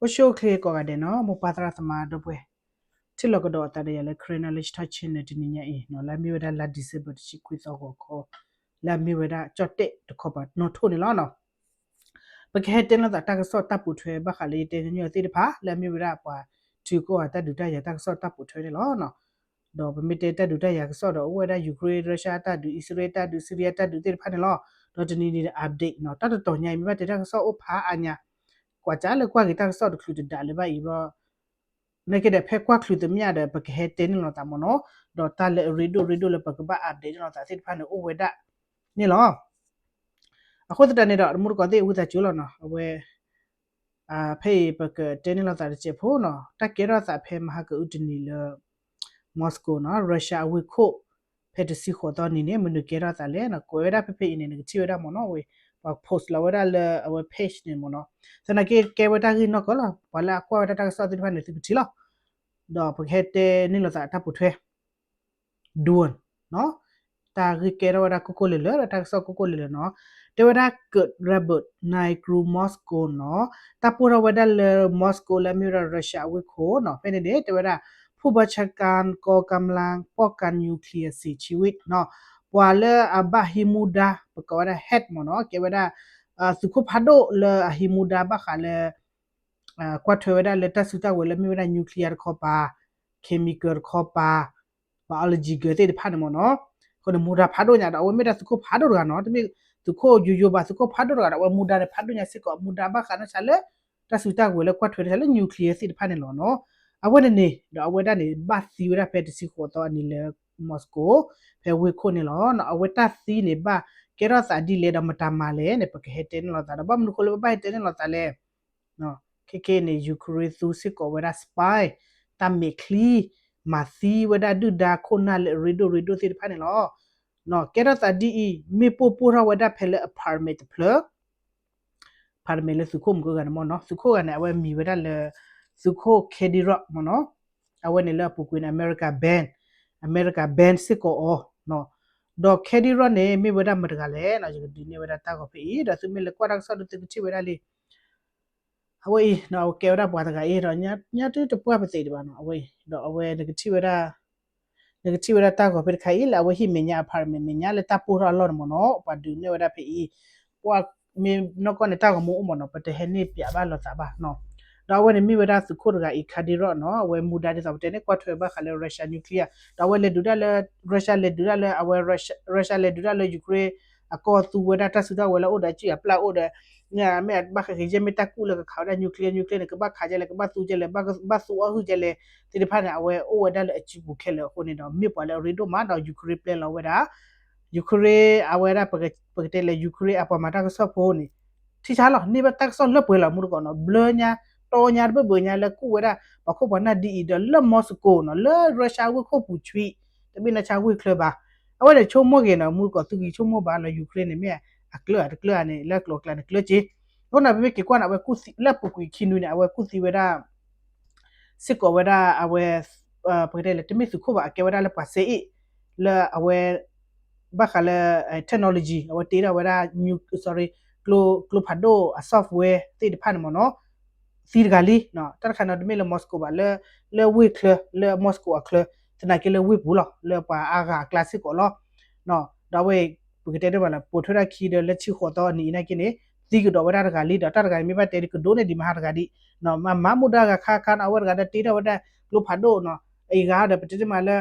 အိၣ်ဆူၣ်အိၣ်ချ့ကိးဂၤဒဲးနီၤ မိၢ်ပၢ်သရၣ်သမါဒီပုၢ်ဝဲၢ်, ထံၣ်လိာ်ကဒီးအသးဒီးယၤလၢ Karen Knowledge Talk Channel တနံၤညါအံၤနီၤ လၢအမ့ၢ်ဝဲဒၣ်လါ December တဆံခွံသီဂီၤခီ, လၢအမ့ၢ်ဝဲဒၣ်ကၠီၣ်တဲၣ်တခီပၤနီၣ်ထိၣ်န့ၣ်လီၤနီၤ. ပကဟဲတဲလိာ်သးတၢ်ကစီၣ်တၢ်ပိာ်ထွဲဘၣ်ဃးလၢယတဲညီနုၢ်သ့ၣ်တဖၣ် လၢအမ့ၢ်ဝဲဒၣ်ပှၤထုးကိးဂၤတၢ်ဒုးတၢ်ယၤတၢ်ကစီၣ်တၢ်ပိာ်ထွဲန့ၣ်လီၤနီၤ. ဒီးပမ့ၢ်တဲတၢ်ဒုးတၢ်ယၤကစီၣ်ဒီး အိၣ်ဝဲဒၣ် Ukraine Russia တၢ်ဒုး အံၣ်စရ့လးတၢ်ဒုး Syria တၢ်ဒုးသ့ၣ်တဖၣ်န့ၣ်လီၤ. ဒီးတနံၤနံၤဒီး update နီၤ တၢ်တတီၤညါအံၤ မ့ၢ်ဘၣ်တဲတၢ်ကစီၣ်အိၣ်ဖးအါညါ, ကွၢ်ကၠၢ်လၢကွၢ်က့ၤတၢ်ကစီၣ်တချုးတဒးလၢၤဘၣ်အံၤဘျီ နာ်က့ဒီး ဖဲကွၢ်ချုးသမံသမျၣ်ဒီး ပကဟဲတဲန့ၢ်လိာ်သးမ့ၢ်နီၤ, ဒီးတၢ်လၢအရ့ဒိၣ်ရ့ဒိၣ်လၢပကဘၣ် update န့ၢ်လိာ်သးသ့ၣ်တဖၣ်န့ၣ် အိၣ်ဝဲဒၣ်န့ၣ်လီၤ. အဃိသတးန့ၣ်ဒီး တမူတကိးသ့ၣ် ဝံသးစူၤလီၤနီၤ, အဝဲ ဖဲအံၤပကတဲန့ၢ်လိာ်သးတစဲးဖိနီၤ, တၢ်ကဲထီၣ်သးဖဲမဟါကအုတနံၤလၢ Moscow နီၤ Russia အဝ့ၢ်ခိၣ် ဖဲတဆံဃိးသီနံၤန့ၣ် မနုၤကဲထီၣ်သးလဲၣ်နီၤ, ကွဲးဝဲဒၣ်ဖဲဖဲအံၤန့ၣ် နကထံၣ်ဝဲဒၣ်မ့ၢ်နီၤ, အဝဲ ပှၤ post လီၤဝဲဒၣ်လၢအဝဲ page န့ၣ်မ့ၢ်နီၤ, သနာ်က့ကဲဝဲတၢ်ဂ့ၢ်နီၢ်ကီၢ်လီၤ, ပှၤလၢအကွၢ်ဝဲဒၣ်တၢ်ကစီၣ်သ့ၣ်တဖၣ်န့ၣ် သုကထံၣ်လီၤ. ဒီးပကဟဲတဲန့ၢ်လိာ်သးတၢ်ပိာ်ထွဲ ဒူၣ်နီၤ, တၢ်ဂ့ၢ်ကဲထီၣ်ဝဲဒၣ်ကိၢ်ကိၢ်လၢာ်လၢာ် ဒီးတၢ်ကစီၣ်ကိၢ်ကိၢ်လၢာ်လၢာ်နီၤ, တဲဝဲဒၣ် เกิดระเบิดในกรุงมอสโกနီၤ, တၢ်ပိၢ်ထီၣ်ဝဲဒၣ်လၢ Moscow လၢအမ့ၢ်ဝဲဒၣ် Russia အဝ့ၢ်ခိၣ်နီၤ, ဖဲန့ၣ်န့ၣ် တဲဝဲဒၣ် ผู้บัญชาการกองกำลังป้องกันนิวเคลียร์เสียชีวิตနီၤ, ပှၤလၢအဘၣ်ဟံးမူဒါ ပကိးဝဲဒၣ် head မ့ၢ်နီၤ, ကဲဝဲဒၣ် သုးခိၣ်ဖးဒိၣ်လၢအဟံးမူဒါဘၣ်ဃးလၢ ကွၢ်ထွဲဝဲဒၣ်လၢတၢ်စုတၢ်ကဝဲၤလၢမ့ၢ်ဝဲဒၣ် nuclear တခီပၤ, chemical တခီပၤ, biological သ့ၣ်တဖၣ်န့ၣ်မ့ၢ်နီၤ, အဃိန့ၣ် မူဒါဖးဒိၣ်ညါဒီး အဝဲမ့ၢ်ဒၣ်သုးခိၣ်ဖးဒိၣ်တဂၤနီၤ, တမ့ၢ်သုးခိၣ်ယိယိဘၣ်, သုးခိၣ်ဖးဒိၣ်တဂၤဒီး အဝဲမူဒါန့ၣ်ဖးဒိၣ်ညါစ့ၢ်ကီး, မူဒါဘၣ်ဃးနီၢ်ဆါလၢ တၢ်စုတၢ်ကဝဲၤလၢကွၢ်ထွဲနီၢ်ဆါလၢ nuclear သ့ၣ်တဖၣ်န့ၣ်လီၤနီၤ. အဝဲန့ၣ်န့ၣ် ဒီးအဝဲဒၣ်န့ၣ် ဘၣ်သံဝဲဒၣ်ဖဲတဆံဃိးသီအနံၤလၢ Moscow ဖဲဝ့ၢ်ခိၣ်န့ၣ်လီၤ. အဝဲတၢ်သံန့ၣ် ဘၣ်ကဲထီၣ်သးဒ်လဲၣ်ဒီးမတၤမၤလဲၣ်န့ၣ် ပကဟဲတဲန့ၢ်လိာ်သးဒီး ဘၣ်မနုၤဃိလၢပဘၣ်ဟဲတဲန့ၢ်လိာ်သးလဲၣ် ခဲကနံၣ်အံၤန့ၣ် Ukraine သူစ့ၢ်ကီးဝဲဒၣ် spy တၢ်မဲာ်ချံ, မၤသံဝဲဒၣ်ဒုၣ်ဒါခိၣ်နၢ်လၢအရ့ဒိၣ်ရ့ဒိၣ်သ့ၣ်တဖၣ်န့ၣ်လီၤ. ကဲထီၣ်သးဒ်အံၤ မ့ၢ်ပိၢ်ပိၢ်ထီၣ်ဝဲဒၣ်ဖဲလၢ apartment တဖျၢၣ်, apartment လၢသုးခိၣ်မုၢ်ကဂၤန့ၣ်မ့ၢ်နီၤ, သုးခိၣ်ဂၤန့ၣ် အဝဲမံၤဝဲဒၣ်လၢ သုးခိၣ် Kadyrov မ့ၢ်နီၤ, အဝဲန့ၣ်လၢအပူၤကွံာ်န့ၣ် America ban, America ban စ့ၢ်ကီးအီၤ, ဒီး Kadyrov န့ၣ် မ့ၢ်ဝဲဒၣ်မတၤတဂၤလဲၣ်နီၤ, ယကဒုးနဲၣ်ဝဲဒၣ်တၢ်ဂီၤဖဲအံၤ ဒီးသုမ့ၢ်လဲၤကွၢ်တၢ်ကစီၣ်ဒီးသုကထံၣ်ဝဲဒၣ်လံ အဝဲအံၤ အဝဲကဲဝဲဒၣ်ပှၤတဂၤအံၤဒီး ညါတုတပှၢ်ပသ့ၣ်ဒံးဘၣ်နီၤ, အဝဲအံၤ ဒီးအဝဲနကထံၣ်ဝဲဒၣ် နကထံၣ်ဝဲဒၣ်တၢ်ဂီၤဖဲတခါအံၤ လၢအဝဲဟံၣ်မဲာ်ညါ apartment မဲာ်ညါလၢတၢ်ပိၢ်ထီၣ်အလီၢ်န့ၣ်မ့ၢ်နီၤ, ပှၤဒုးနဲၣ်ဝဲဒၣ်ဖဲအံၤ, ပှၤမ့ၢ်နီၢ်ကီၢ်န့ၣ် တၢ်ဂီၤမူအိၣ်မ့ၢ်နီၤ, ပတဟဲန့ၢ်ပျးဘၣ်လိာ်သးဘၣ်နီၤ, ဒီးအဝဲန့ၣ်မ့ၢ်ဝဲဒၣ်သုးခိၣ်တဂၤအံၤ Kadyrov နီၤ, အဝဲမူဒါဒ်သိးပတဲန့ၣ် ကွၢ်ထွဲဘၣ်ဃးလၢ Russia nuclear, ဒီးအဝဲလဲၤဒုးတၢ်လၢ Russia လဲၤဒုးတၢ်လၢ အဝဲ Russia လဲၤဒုးတၢ်လၢ Ukraine အကီၢ်သူဝဲဒၣ်တၢ်စုတၢ်ဝဲၤလၢအအိၣ်ဒီးအစုအပျၢ်အိၣ်ဒီး မ့ၢ်ဘၣ်ဃးကယဲၢ်မ့ၢ်တၢ်ကူၣ်လၢကခးဝဲဒၣ် nuclear, nuclear န့ၣ် ကဘၣ်ခးကဲလဲၣ်, ကဘၣ်သူကဲလဲၣ်, ဘၣ်သူအီၣ်ဟုၣ်ကဲလဲၣ်, သ့ၣ်တဖၣ်န့ၣ် အဝဲအိၣ်ဝဲဒၣ်လၢအစုပူၤခဲလၢာ်အဃိန့ၣ်ဒီး မ့ၢ်ပှၤလၢအရ့ဒိၣ်မးဒီး Ukraine ပျဲလီၤဝဲဒၣ်, Ukraine အဝဲဒၣ် ပကတဲလၢ Ukraine အပှၤမၤတၢ်ကစီၣ်ဖိန့ၣ် ထံဆါလီၤ, န့ၢ်ဘၣ်တၢ်ကစီၣ်လၢပှဲၤလီၤ မူတကိးနီၤ, ဘျၢညါ တီညါတဘၢၣ်ဘၢၣ်ညါလၢကူၣ်ဝဲဒၣ် ပှၤခိၣ်ပှၤနၢ်ဒ်အံၤဒီး လၢ Moscow နီၤ, လၢ Russia ဝ့ၢ်ခိၣ်ပူၤဆွံ တမ့ၢ်နီၢ်ဆါဝ့ၢ်ချၢဘၣ်. အဝဲန့ၣ်ဆိကမိၣ်ဂ့ၤနီၤ, မူတကိးသုကဆိကမိၣ်ဘၣ်လီၤ Ukraine န့ၣ် မ့ၢ်အကျၢၢ်ဧါတကျၢၢ်ဧါန့ၣ် လၢအကျိၤအကျဲန့ၣ် ကျၢၢ်က့. အဃိန့ၣ် ပမ့ၢ်က့ၤကွၢ်န့ၣ် အဝဲကူၣ်သံ လၢအပူၤကွံာ်ခံနွံန့ၣ် အဝဲကူၣ်သံဝဲဒၣ် စ့ၢ်ကီးဝဲဒၣ်အဝဲ ပကတဲလၢ တမ့ၢ်သုးခိၣ်ဘၣ်, အကဲဝဲဒၣ်လၢပှၤစဲအ့ၣ် လၢအဝဲ ဘၣ်ဃးလၢ technology အဝဲတ့ထီၣ်ဝဲဒၣ် sorry ကျိဖးဒိၣ်အ software သ့ၣ်တဖၣ်န့ၣ်မ့ၢ်နီၤ, သံတဂၤလံ. တၢ်တခါန့ၣ် တမ့ၢ်လၢ Moscow ဘၣ်, လၢ လၢဝ့ၢ်ချၢ လၢ Moscow အချၢ, သနာ်က့လၢဝ့ၢ်ပူၤလီၤ, လၢပှၤအါဂၤအကျါစ့ၢ်ကီးလီၤ. ဒီးအဝဲ ပကတဲဒ်ဘၣ်လၢ ပိာ်ထွဲထီၣ်ခံဒီးလၢဆံဃိးသီအနံၤအံၤနာ်က့န့ၣ် သံကဒီးဝဲဒၣ်တဂၤလံ, ဒီးတၢ်တဂၤန့ၣ် မ့ၢ်ဘၣ်တဲဒ်ကဒိးန့ၢ်ဒံးမဟါတဂၤဒံး, မၤမူဒါဂၤခါခါန့ၣ် အဝဲတဂၤဒီးတ့ထီၣ်ဝဲဒၣ်ကျိဖးဒိၣ်နီၤ, အံၤဂၤဒီးပတဲတ့ၢ်မးလၢ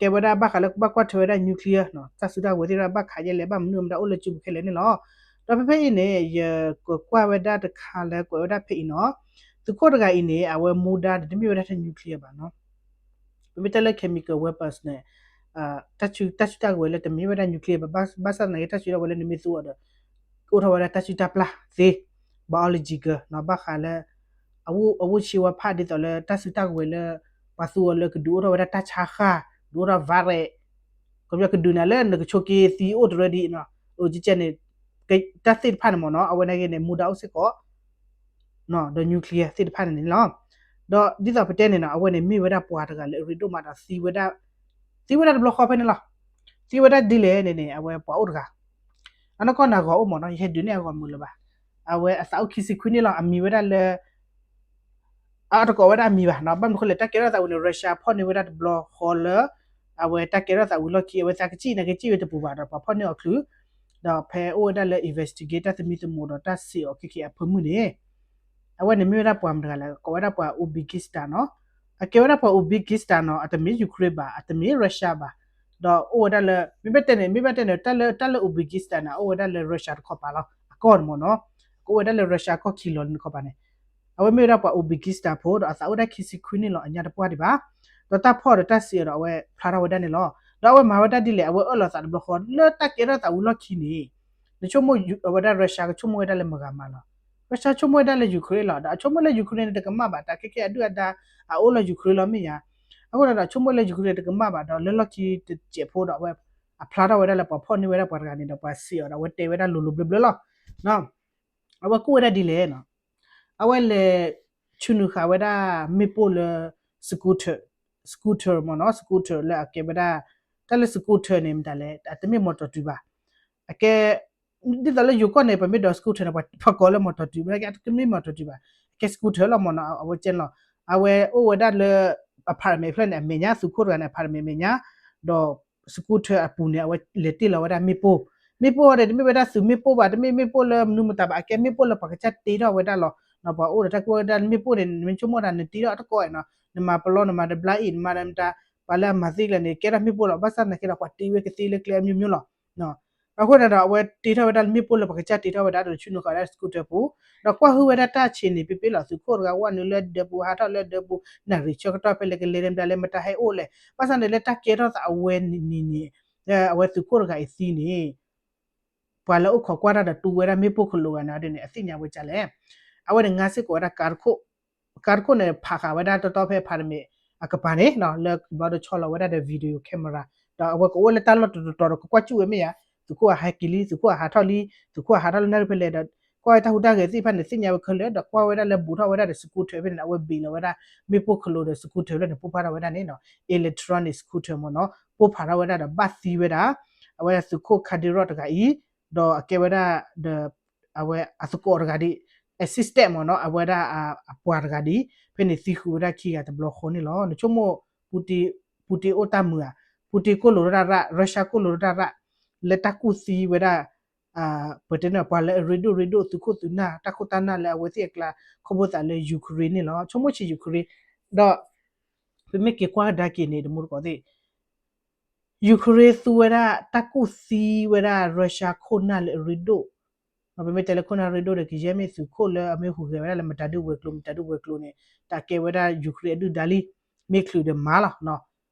ကဲဝဲဒၣ်ဘၣ်ဃးလၢဘၣ်ကွၢ်ထွဲဝဲဒၣ် nuclear နီၤ, တၢ်စုတၢ်ကဝဲၤသ့ၣ်တဖၣ်ဘၣ်ခးယဲလဲၣ်, ဘၣ်မနုၤမတၤအိၣ်လၢစုပူၤခဲလၢာ်န့ၣ်လီၤ. ဒီးဖဲဖဲအံၤန့ၣ် ယကကွၢ်ဝဲဒၣ်တခါလၢကွဲးဝဲဒၣ်ဖဲအံၤနီၤ, သုးခိၣ်တဂၤအံၤန့ၣ် အဝဲမူဒါန့ၣ် တမ့ၢ်ဝဲဒၣ်ထဲ nuclear ဘၣ်နီၤ, ပမ့ၢ်တဲလၢ chemical weapons န့ၣ် တၢ်စုတၢ်ကဝဲၤလၢတမ့ၢ်ဝဲဒၣ် nuclear ဘၣ်, ဘၣ်ဆၣ်သနာ်က့ တၢ်စုတၢ်ကဝဲၤလၢနမ့ၢ်သူအီၤဒီး ကအိၣ်ထီၣ်ဝဲဒၣ်တၢ်စုတၢ်ပျၢ်သ့, biological နီၤ, ဘၣ်ဃးလၢ အဝိ အဝိ ชีวภาพ ဒ်သိးလၢတၢ်စုတၢ်ကဝဲၤလၢ ပှၤသူအီၤလၢကဒုးအိၣ်ထီၣ်ဝဲဒၣ်တၢ်ဆါဃၢ်, ဒုးအိၣ်ထီၣ် virus, ကဘၣ်ကဒုးနၤလၢနကဆိးက့သံအိၣ်တရၢဒံးနီၤ, အိၣ်ကဲန့ၣ် တၢ်သ့ၣ်တဖၣ်န့ၣ်မ့ၢ်နီၤ, အဝဲနာ်က့န့ၣ် မူဒါအိၣ်စ့ၢ်ကီး ဒီး nuclear သ့ၣ်တဖၣ်န့ၣ်န့ၣ်လီၤ. ဒီးဒ်သိးပတဲန့ၣ်နီၤ, အဝဲန့ၣ်မ့ၢ်ဝဲဒၣ်ပှၤတဂၤလၢအရ့ဒိၣ်မးဒီးသံဝဲဒၣ်, သံဝဲဒၣ်တဘျီဃီဖဲန့ၣ်လီၤ. သံဝဲဒၣ်ဒ်လဲၣ်န့ၣ်န့ၣ် အဝဲပှၤအိၣ်တဂၤ, အနီၢ်ကီၢ်န့ၣ်အဂီၤအိၣ်မ့ၢ်နီၤ, ယဟဲဒုးနဲၣ်အဂီၤမုာ်လၢၤဘၣ်. အဝဲအသးအိၣ်ခံဆံခွံနံၣ်လီၤ, အမံၤဝဲဒၣ်လၢ အတကိးဝဲဒၣ်အမံၤဘၣ်နီၤ. ဘၣ်မနုၤအဃိလဲၣ် တၢ်ကဲထီၣ်သးဝံၤန့ၣ် Russia ဖီၣ်န့ၢ်ဝဲဒၣ်တဘျီဃီလၢ အဝဲတၢ်ကဲထီၣ်သးဝံၤလီၢ်ခံ အဝဲသးကစံၣ်န့ၣ် ကစံၣ်ဝဲတပူၤဘၣ်ဒီး ပှၤဖီၣ်န့ၢ်အီၤချုး ဒီးဖဲအိၣ်ဝဲဒၣ်လၢ investigate တၢ်သမံသမိးဒီးတၢ်စံးအီၤခဲခဲအဖၢမုၢ်န့ၣ် အဝဲန့ၣ်မ့ၢ်ဝဲဒၣ်ပှၤမတၤတဂၤလဲၣ် ကိးဝဲဒၣ်ပှၤ Uzbekistan နီၤ. အကဲဝဲဒၣ်ပှၤ Uzbekistan နီၤ အတမ့ၢ် Ukraine ဘၣ် အတမ့ၢ် Russia ဘၣ်. ဒီးအိၣ်ဝဲဒၣ်လၢ မ့ၢ်ဘၣ်တဲန့ၣ် မ့ၢ်ဘၣ်တဲန့ၣ် တၢ်လၢ တၢ်လၢ Uzbekistan န့ၣ် အိၣ်ဝဲဒၣ်လၢ Russia တခီပၤလီၤ အကီၢ်န့ၣ်မ့ၢ်နီၤ. ကအိၣ်ဝဲဒၣ်လၢ Russia ကီၢ်ခံလီၤန့ၣ်တခီပၤန့ၣ် အဝဲမ့ၢ်ဝဲဒၣ်ပှၤ Uzbekistan ဖိ ဒီးအသးအိၣ်ဒၣ်ခံဆံခွံနံၣ်လီၤ အညါတပှၢ်ဒံးဘၣ်. ဒီးတၢ်ဖီၣ်ဒီးတၢ်စံးအီၤဒီးအဝဲဖျါထီၣ်ဝဲဒၣ်န့ၣ်လီၤ. ဒီးအဝဲမၤဝဲဒၣ်ဒ်လဲၣ် အဝဲအၢၣ်လီၤသးတဘျီဃီ လၢတၢ်ကဲထီၣ်သးဝံၤလီၢ်ခံန့ၣ် နဆိကမိၣ်အဝဲဒၣ် Russia ကဆိကမိၣ်ဝဲဒၣ်လၢမဂၤမးလီၤ. Russia ဆိကမိၣ်ဝဲဒၣ်လၢ Ukraine လီၤ. ဒီးအဆိကမိၣ်လၢ Ukraine န့ၣ် တကမၣ်ဘၣ် တၢ်ခဲခဲအဒုၣ်အဒါ အအိၣ်လၢ Ukraine လီၤမ့ၢ်ဧါ. အဃိဒီး ဆိကမိၣ်လၢ Ukraine တကမၣ်ဘၣ်ဒီး လၢလီၢ်ခံတစဲးဖိဒီးအဝဲ အဖျါထီၣ်ဝဲဒၣ်လၢပှၤဖီၣ်န့ၢ်ဝဲဒၣ်ပှၤတဂၤန့ၣ်ဒီး ပှၤစံးအီၤဒီး အဝဲတဲဝဲဒၣ်လိၤလိၤဘျၢဘျၢလီၤ. အဝဲကူၣ်ဝဲဒၣ်ဒ်လဲၣ်နီၤ. အဝဲလဲၤ ဆူနုာ်ဃာ်ဝဲဒၣ်မ့ၣ်ပိၢ်လၢ scooter, scooter မ့ၢ်နီၤ scooter လၢအကဲဝဲဒၣ် တၢ်လၢ scooter န့ၣ် မတၤလဲၣ် အတမ့ၢ်မီၢ်တီၢ်တုၤဘၣ်. အကဲ ဒ်သိးလၢယိၤကီၢ်န့ၣ် ပမ့ၢ်ဒိး scooter န့ၣ် ပှၤကိးလၢမီၢ်တီၢ်တုၤ မ့ၢ်တမ့ၢ်မီၢ်တီၢ်တုၤဘၣ် အကဲ scooter လီၤမ့ၢ်နီၤ အဝဲကဲလီၤ. အဝဲအိၣ်ဝဲဒၣ်လၢ apartment ဖျၢၣ်န့ၣ် အမဲာ်ညါ သုးခိၣ်တဂၤန့ၣ် apartment အမဲာ်ညါ ဒီး scooter အပူၤန့ၣ် အဝဲလဲၤတ့ၢ်လီၤဝဲဒၣ်မ့ၣ်ပိၢ်, မ့ၣ်ပိၢ်န့ၣ် တမ့ၢ်ဝဲဒၣ်သုးမ့ၣ်ပိၢ်ဘၣ် တမ့ၢ်မ့ၣ်ပိၢ်လၢမနုၤမတၤဘၣ် အကဲမ့ၣ်ပိၢ်လၢပှၤကစၢ်တ့ထီၣ်ဝဲဒၣ်လီၤ. ပှၤအိၣ်ဒီးတၢ်ကူၣ်ဝဲဒၣ်မ့ၣ်ပိၢ်န့ၣ် နမ့ၢ်ဆိကမိၣ်ဒၣ်နတ့ထီၣ်တကီအံၤနီၤ နမၤပလီနမၤတဘျါအံၤ နမၤတၢ် ပှၤလၢအမၤသ့ကျဲန့ၣ် ကဲထီၣ်မ့ၣ်ပိၢ်လီၤ. ဘၣ်ဆၣ်သနာ်က့ဒီး ပှၤတ့ဝဲကသ့လၢကျဲအမျိုးမျိုးလီၤ. အဃိန့ၣ်ဒီး အဝဲတ့ထီၣ်ဝဲဒၣ်လၢမ့ၣ်ပိၢ်လၢပှၤကစၢ်တ့ထီၣ်ဝဲဒၣ်ဒီး ဆူနုာ်ဃာ်ဝဲဒၣ် scooter ပူၤ, ဒီးကွၢ်ဟုၣ်ဝဲဒၣ်တၢ်ဆံးန့ၣ် ပ့ပ့လီၤ သုးခိၣ်တဂၤဝဲနုာ်လၢဒၢးပူၤ ဟးထီၣ်လၢဒၢးပူၤ နၣ်ရံၣ်ဆၢကတီၢ်ဖဲလဲၣ်ကလဲၤန့ၣ် မတၤလဲၣ် မတၤဟဲအိၣ်လဲၣ် ဘၣ်ဆၣ်န့ၣ်လၢတၢ်ကဲထီၣ်သးအဝဲန့ၣ်န့ၣ် အဝဲသုးခိၣ်တဂၤအံၤသံန့ၣ် ပှၤလၢအိၣ်ခိးကွၢ်တၢ်ဒီးတူဝဲဒၣ်မ့ၣ်ပိၢ်ခလိာ်ဂၤန့ၣ်ဒ်န့ၣ် အသ့ၣ်ညါဝဲဒ်လဲၣ်. အဝဲန့ၣ်ငါစ့ၢ်ကီးဝဲဒၣ်ကါတခိၣ်, ကါတခိၣ်န့ၣ် ဖးဃာ်ဝဲဒၣ်တီတီဖဲ apartment အကပၤန့ၣ် လၢဘျီဒီးဆီလီၤဝဲဒၣ်ဒီး video camera ဒီးအဝဲကအိၣ်လၢတၢ်လီၢ်တတီၤတီၤဒီးကကွၢ်စူၣ်ဝဲမ့ၢ်ဧါ, သုးခိၣ်အဟဲက့ၤလံ သုးခိၣ်အဟးထီၣ်လံ, သုးခိၣ်အဟးထီၣ်လၢနၣ်ရံၣ်ဖဲလဲၣ်ဒီး ကွၢ်ဝဲတၢ်ဟူးတၢ်ဂဲၤသ့ၣ်တဖၣ်န့ၣ် သ့ၣ်ညါဝဲခဲလၢာ် ဒီးကွၢ်ဝဲဒၣ်လၢဘူးထီၣ်ဝဲဒၣ်ဒီး scooter ဖဲန့ၣ် အဝဲဘ့ၣ်လီၤဝဲဒၣ် မ့ၣ်ပိၢ်ခလိာ်ဒီး scooter ဖဲန့ၣ် ပိၢ်ဖးထီၣ်ဝဲဒၣ်န့ၣ် electronic scooter မ့ၢ်နီၤ ပိၢ်ဖးထီၣ်ဝဲဒၣ်ဒီးဘၣ်သံဝဲဒၣ် အဝဲဒၣ်သုးခိၣ် Kadyrov တဂၤအံၤ ဒီးအကဲဝဲဒၣ်ဒီး အဝဲအသကိးတဂၤဒ် assistant မ့ၢ်နီၤ အဝဲဒၣ်အပှၤတဂၤဒ် ဖဲန့ၣ်သံဃုာ်ဝဲဒၣ်ခံဂၤတဘျီဃီန့ၣ်လီၤ. နဆိကမိၣ် Putin အိၣ်တၢ်မုာ်ဧါ, Putin ကိၣ်လိာ်တၢ်ရၣ်, Russia ကိၣ်လိာ်တၢ်ရၣ် လၢတၢ်ကူၣ်သံဝဲဒၣ် ပတဲန့ၣ် ပှၤလၢအရ့ဒိၣ်ရ့ဒိၣ်သုးခိၣ်သုးနၢ် တၢ်ခိၣ်တၢ်နၢ်လၢအဝဲသ့ၣ်အကျါ ခီဖျိသးလၢ Ukraine န့ၣ်လီၤ. ဆိကမိၣ်ဆံး Ukraine ဒီး ပမ့ၢ်က့ၤကွၢ်ကဒါက့ၤန့ၣ် တမူတကိးသ့ၣ် Ukraine သူဝဲဒၣ်တၢ်ကူၣ်သံဝဲဒၣ် Russia ခိၣ်နၢ်လၢအရ့ဒိၣ်, ပမ့ၢ်တဲလၢခိၣ်နၢ်ရ့ဒိၣ်ဒီး ကယဲၢ်မ့ၢ်သုးခိၣ်လၢအမ့ၢ်ဟူးဂဲၤဝဲဒၣ်လၢမတၤဒုဝဲၤကျိၤ မတၤဒုဝဲၤကျိၤန့ၣ် တၢ်ကဲဝဲဒၣ် Ukraine အဒုၣ်ဒါလံ, မ့ၢ်ချုးဒီးမၤလီၤ.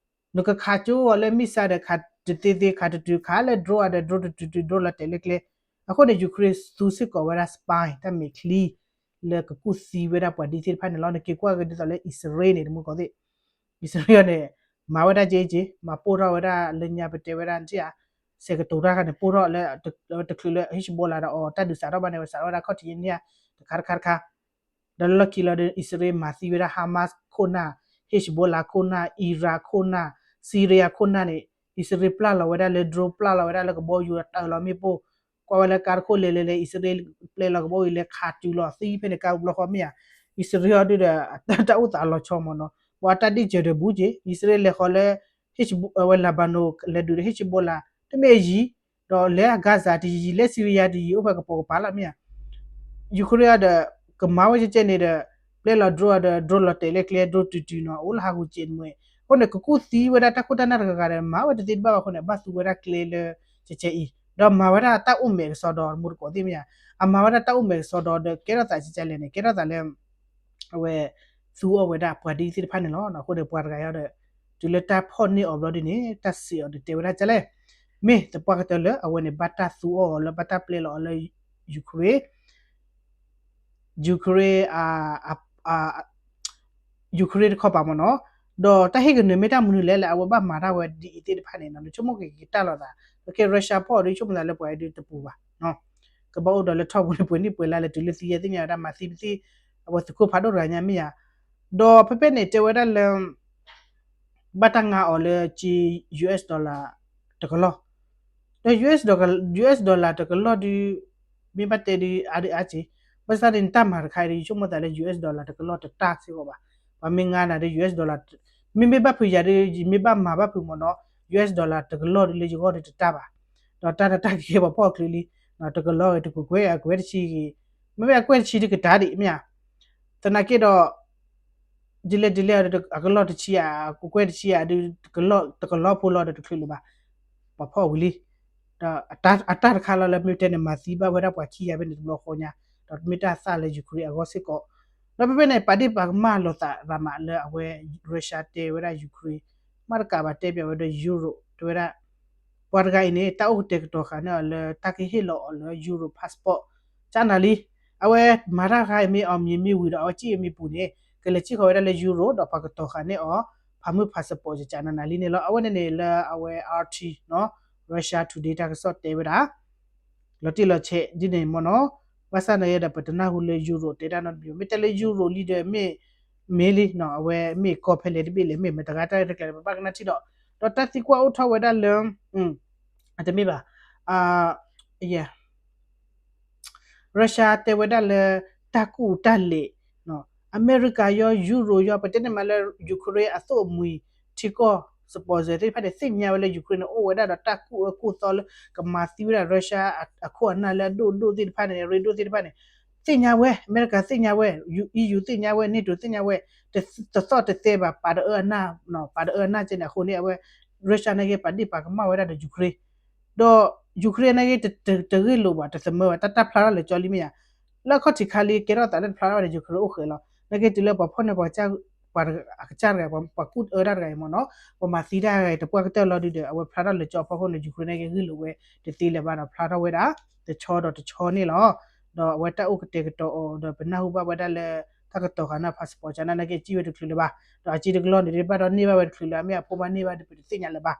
နကခးကၠိအီၤလၢ missile ဒီးခးတသ့သ့ ခးတတုၤ ခးလၢ drone ဒီး drone တတုၤတုၤ drone လီၤတဲာ်လၢကျဲ, အဃိန့ၣ် Ukraine သူစ့ၢ်ကီးဝဲဒၣ် spy တၢ်မဲာ်ချံ လၢကကူၣ်သံဝဲဒၣ်ပှၤဒ်သ့ၣ်တဖၣ်န့ၣ်လီၤ. နက့ၤကွၢ်က့ၤဒ်သိးလၢ အံၣ်စရ့လးန့ၣ် တမူတကိးသ့ၣ် အံၣ်စရ့လးန့ၣ် မၤဝဲဒၣ်က့က့ မၤပိၢ်ထီၣ်ဝဲဒၣ်လၢညါပတဲဝဲဒၣ်က့ဧါ, ဆဲးကတိၤတၢ်ခါန့ၣ် ပိၢ်ထီၣ်လၢ တချုးလၢ Hezbollah ဒီးအီၤတၢ်ဒုးစးထီၣ်ဘၣ်န့ၣ် ဝဲစးထီၣ်ဝဲဒၣ်ခီၣ်ထံးန့ၣ် တခါတခါတခါ, ဒီးလၢလီၢ်ခံလီၤဒီး အံၣ်စရ့လးမၤသံဝဲဒၣ် Hamas ခိၣ်နၢ်, Hezbollah ခိၣ်နၢ်, Iran ခိၣ်နၢ်, Syria ခိၣ်နၢ်န့ၣ် အံၣ်စရ့လးပျၢ်လီၤဝဲဒၣ်လၢ drone ပျၢ်လီၤဝဲဒၣ်လၢကဘီယူၤတၢ်လီၤမ့ၣ်ပိၢ် ကွၢ်ဝဲလၢကါတခိၣ်လဲၤလဲၤလဲၤ အံၣ်စရ့လးပျဲလီၤကဘီယူၤလဲၤခးတုၤလီၤသံဖဲန့ၣ် ကါဘျီဃီမ့ၢ်ဧါ, အံၣ်စရ့လးအီၤဒုဒီး တၢ်အိၣ်သးအလီၤဆီမ့ၢ်နီၤ, ပှၤတၢ်ဒံၣ်စၢၤဒီးဘူးက့ အံၣ်စရ့လးလဲၤဃီၤလၢ Hezb ဝဲ Lebanon လဲၤဒုးဒီး Hezbollah တမ့ၢ်အယံၤ, ဒီးလဲၤ Gaza တယံၤ လဲၤ Syria တယံၤ အိၣ်ဖဲကပိာ်ကပၤလီၤမ့ၢ်ဧါ Ukraine အီၤဒီး ကမၤဝဲကဲကဲန့ၣ်ဒီး ပျဲလီၤ drone အီၤဒီး drone လီၤတဲာ်လၢကျဲ drone တုၤတုၤနီၤ အိၣ်လၢဟးဂူာ်စဲးမွဲ, အဃိန့ၣ် ကကူၣ်သံဝဲဒၣ်တၢ်ခိၣ်တၢ်နၢ်တဂၤဂၤဒီး မၤဝဲတသ့တဘၣ်ဘၣ်အဃိန့ၣ် ဘၣ်သူဝဲဒၣ်ကျဲလၢ ကဲကဲအံၤ ဒီးမၤဝဲဒၣ်တၢ်အိၣ်မဲာ်ကစီဒီ တမူတကိးသ့ၣ်မ့ၢ်ဧါ, အမၤဝဲဒၣ်တၢ်အိၣ်မဲာ်ကစီဒီဒီး ကဲထီၣ်သးကဲကဲလဲၣ်န့ၣ် ကဲထီၣ်သးလၢ အဝဲ သူအီၤဝဲဒၣ်ပှၤဒ်သ့ၣ်တဖၣ်န့ၣ်လီၤ. အဃိန့ၣ် ပှၤတဂၤအံၤဒီး တုၤလၢတၢ်ဖီၣ်န့ၢ်အီၤဘျီဒ်န့ၣ် တၢ်စံးအီၤဒီးတဲဝဲဒၣ်ကဲလဲၣ်, မ့ၢ်သပှၢ်ကတၢၢ်လၢအဝဲန့ၣ် ဘၣ်တၢ်သူအီၤအီၤလၢ ဘၣ်တၢ်ပျဲလီၤအီၤလၢ Ukraine, Ukraine, Ukraine တခီပၤမ့ၢ်နီၤ, ဒီးတၢ်ဟ့ၣ်ကနၢၤမ့ၢ်တၢ်မနုၤလဲၣ်လၢအဝဲဘၣ်မၤတၢ်ဝဲဒ်အံၤသ့ၣ်တဖၣ်န့ၣ်နီၤ နဆိကမိၣ်က့ၤက့ၤတၢ်လီၤသး, ပကဲ Russia ဖီၣ်အီၤဒီး ဆိကမိၣ်သးလၢပှၤအံၤဒုတပူၤဘၣ်, ကဘၣ်အိၣ်ဒီးလၢထီၣ်ပူၤန့ၣ် ပှဲၤနံၣ်ပှဲၤလါလၢတုၤလၢသံယဲၢ်သ့ၣ်ညါဝဲဒၣ်မၤသံပသံ, အဝဲသုးခိၣ်ဖးဒိၣ်တဂၤညါမ့ၢ်ဧါ, ဒီးဖဲဖဲန့ၣ်တဲဝဲဒၣ်လၢ ဘၣ်တၢ်ငါအီၤလၢက့ US dollar တကလီၢ်, ဒီး US dollar တကလီၢ်ဒု မ့ၢ်ဘၣ်တဲဒု အါဒုအါက့, ဘၣ်ဆၣ်န့ၣ် နတၢ်မၤတခါအံၤဒု ယဆိကမိၣ်သးလၢ US dollar တကလီၢ်တတၢ်စ့ၢ်ကီးဘၣ်, ပှၤမ့ၢ်ငါနၤဒီး US dollar မ့မ့ၢ်ဘၣ်ဖုးယၤဒီး ယမ့ၢ်ဘၣ်မၤဘၣ်ဖုးမ့ၢ်နီၤ US dollar တကလီၢ်ဒီးလၢယဂီၢ်ဒီးတတၢ်ဘၣ်, ဒီးတၢ်တၢ်ကဟဲပှၤဖီၣ်ချုးလံ, တကလီၢ်ဂ့ၤတကကွဲၢ်အကွဲၢ်တဆံဂ့ၤ, မ့မ့ၢ်အကွဲၢ်တဆံဒုးကတၢၢ်ဒံးမ့ၢ်ဧါ, သနာ်က့ဒီး ဒ်လဲၣ်ဒ်လဲၣ်ဒီး အကလီၢ်တဆံဧါ အကကွဲၢ်တဆံဧါဒီး တကလီၢ်ဖိလီၤဒီးတချုးလၢၤဘၣ်, ပှၤဖီၣ်ဝံၤလံ, ဒီးအတၢ်တခါလီၤလၢမ့ၢ်တဲန့ၣ် မၤသံဘၣ်ဝဲဒၣ်ပှၤခံဂၤဖဲန့ၣ်တဘျီဃီညါ, ဒီးမ့ၢ်တၢ်သၣ်လၢ Ukraine အဂီၢ်စ့ၢ်ကီး, ဒီးဖဲဖဲန့ၣ် ပာ်ဒ့ၣ်ပာ်ကမၣ်လိာ်သးရၤမးလၢအဝဲ Russia တဲဝဲဒၣ် Ukraine မ့ၢ်တကးဘၣ်တဲပၠးဝဲဒီး Europe တဲဝဲဒၣ် ပှၤတဂၤအံၤန့ၣ် တၢ်အိၣ်ကတဲာ်ကတီၤဃာ်န့ၢ်အီၤလၢတၢ်ကဟ့ၣ်လီၤအီၤလၢ Europe passport ကနၤလံ, အဝဲမၤတၢ်တခါအံၤမ့ၢ်အီၤမံၤမ့ၢ်ဝံၤဒီး အဝဲစံၣ်အမံၤပူၤန့ၣ် ကလဲၤစံၣ်ဃီၤဝဲဒၣ်လၢ Europe ဒီးပှၤကတီၤဃာ်န့ၢ်အီၤ ဖးမုၢ် passport ကနၤနၤလံန့ၣ်လီၤ. အဝဲန့ၣ်န့ၣ် လၢအဝဲ R T နီၤ Russia Today တၢ်ကစီၣ်တဲဝဲဒၣ် လီၤတံၢ်လီၤဆဲးဒ်န့ၣ်မ့ၢ်နီၤ, ဘၣ်ဆၣ်နာ်က့ဒီး ပတနၢ်ဟူလၢ Europe တဲတၢ်နီတမံၤ, မ့ၢ်တဲလၢ Europe လံဒီး မ့ၢ် မ့ၢ်လံနီၤ, အဝဲမ့ၢ်ကီၢ်ဖဲလဲၣ်တဘ့ၣ်လဲၣ်, မ့ၢ်မတၤဂၤတၢ်ရဲၣ်တၢ်ကျဲၤဒီး ပဘၣ်ကနၣ်ထံၣ်ဒီး, ဒီးတၢ်သံကွၢ်အိၣ်ထီၣ်ဝဲဒၣ်လၢ အတမ့ၢ်ဘၣ် Russia တဲဝဲဒၣ်လၢ တၢ်ကူၣ်တၢ်လဲၤ, အမဲရကၤယီၤ Europe ယီၤ ပတဲန့ၣ်မးလၢ Ukraine အသိၣ်အမှံၤ ထံကီၢ် sponsor သ့ၣ်တဖၣ်န့ၣ် သ့ၣ်ညါဝဲလၢ Ukraine န့ၣ် အိၣ်ဝဲဒၣ်ဒီးတၢ်ကူၣ်အၢကူၣ်သီလၢ ကမၤသံဝဲဒၣ် Russia အခိၣ်အနၢ်လၢအဒိၣ်ဒိၣ်သ့ၣ်တဖၣ်န့ၣ် ရ့ဒိၣ်သ့ၣ်တဖၣ်န့ၣ် သ့ၣ်ညါဝဲ, အမဲရကၤသ့ၣ်ညါဝဲ, EU သ့ၣ်ညါဝဲ, NATO သ့ၣ်ညါဝဲ, တသီၣ်တသဲဘၣ် ပာ်တအၢအနၢ်, ပာ်တအၢအနၢ်ကဲန့ၣ် အဃိန့ၣ် အဝဲ Russia နာ်က့ ပာ်ဒ့ၣ်ပာ်ကမၣ်ဝဲဒၣ်ဒီး Ukraine ဒီး Ukraine နာ်က့ တဂ့ၢ်လိာ်ဘၣ် တသမၢဘၣ် တၢ်တၢ်ဖျါထီၣ်လၢာ်ကၠီလံမ့ၢ်ဧါ, လၢအခီၣ်ထံးခါလံ ကဲထီၣ်သးလၢတဖျါထီၣ်ဘၣ်ဒီး Ukraine အိၣ်ဃဲၤလီၤ. နာ်က့တုၤလၢပှၤဖီၣ်န့ၢ်ပှၤကစၢ်တဂၤ ပှၤကူၣ်အၢတၢ်တဂၤအံၤမ့ၢ်နီၤ, ပှၤမၤသံတၢ်တဂၤအံၤ တပှၢ်ကတၢၢ်လီၤဒုဒီး အဝဲဖျါထီၣ်လၢာ်ကၠီအဖီခိၣ်န့ၣ် Ukraine နာ်က့ ဂ့ၢ်လိာ်ဝဲတသ့လၢၤဘၣ်ဒီး ဖျါထီၣ်ဝဲဒၣ် တဆီဒီးတဆီန့ၣ်လီၤ. ဒီးအဝဲတၢ်အိၣ်ကတဲာ်ကတီၤအီၤဒီး ပနၢ်ဟူဘၣ်ဝဲဒၣ်လၢ တၢ်ကတီၤဃာ်န့ၢ် passport ကနၤနာ်က့ အစံၣ်ဝဲတချုးလၢၤဘၣ်, ဒီးအစံၣ်တကလီၢ်န့ၣ် ဘၣ်ဒီးန့ၢ်ဘၣ်ဝဲတချုးလၢၤ အမ့ၢ်အဖိမါန့ၢ်ဘၣ်ဒီး ပတသ့ၣ်ညါလၢၤဘၣ်.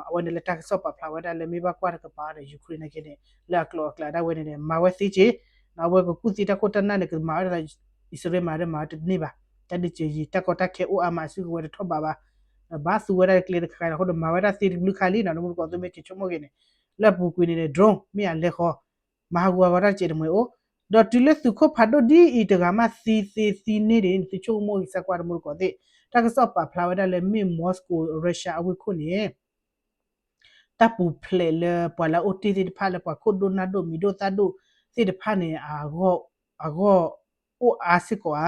အဝဲန့ၣ်လၢတၢ်ကစီၣ်ပာ်ဖျါဝဲဒၣ်လၢ မ့ၢ်ဘၣ်ကွၢ်တကပၤဒီး Ukraine နာ်က့န့ၣ် လၢအကျိၤအကျဲဒၣ်ဝဲန့ၣ်န့ၣ် မၤဝဲသ့က့ၤ, အဝဲကကူၣ်သံတၢ်ခိၣ်တၢ်နၢ်န့ၣ် ကမၤဝဲဒၣ် အံၣ်စရ့လးမၤဒီးမၤဝဲတန့ၢ်ဘၣ်, တၢ်ဒုးစၢၤယံၤ တၢ်ကီတၢ်ခဲအိၣ်အါမး အစုကဝဲၤတထီၣ်ဘးဘၣ်, ဘၣ်သူဝဲဒၣ်ကျဲတခါအံၤ အဃိဒီး မၤဝဲဒၣ်သ့တဘျုးခါလံနီၤ တမူတကိး သုမ့ၢ်က့ၤဆိကမိၣ်က့ၤန့ၣ်, လၢအပူၤကွံာ်န့ၣ်န့ၣ် drone မ့ၢ်အလဲၤဃီ မၤဟးဂူာ်အဂီၤတၢ်တစဲးတမှဲၤအိၣ်, ဒီးတုၤလၢသုးခိၣ်ဖးဒိၣ်ဒ်အံၤတဂၤမးသံသ့သံန့ၢ်ဒ်န့ၣ် သုဆိကမိၣ်ဂ့ၤစၢ်ကွၢ် တမူတကိးသ့ၣ်, တၢ်ကစီၣ်ပာ်ဖျါဝဲဒၣ်လၢ မ့ၢ် Moscow Russia အဝ့ၢ်ခိၣ်န့ၣ် တၢ်ပူၤဖျဲးလၢပှၤလၢအအိၣ်တ့ၢ်သ့ၣ်တဖၣ် လၢပှၤခိၣ်ဒိၣ်နၢ်ဒိၣ်မံၤဒိၣ်သၣ်ဒိၣ်သ့ၣ်တဖၣ်န့ၣ် အဂီၢ်အိၣ်အါစ့ၢ်ကီးဧါ.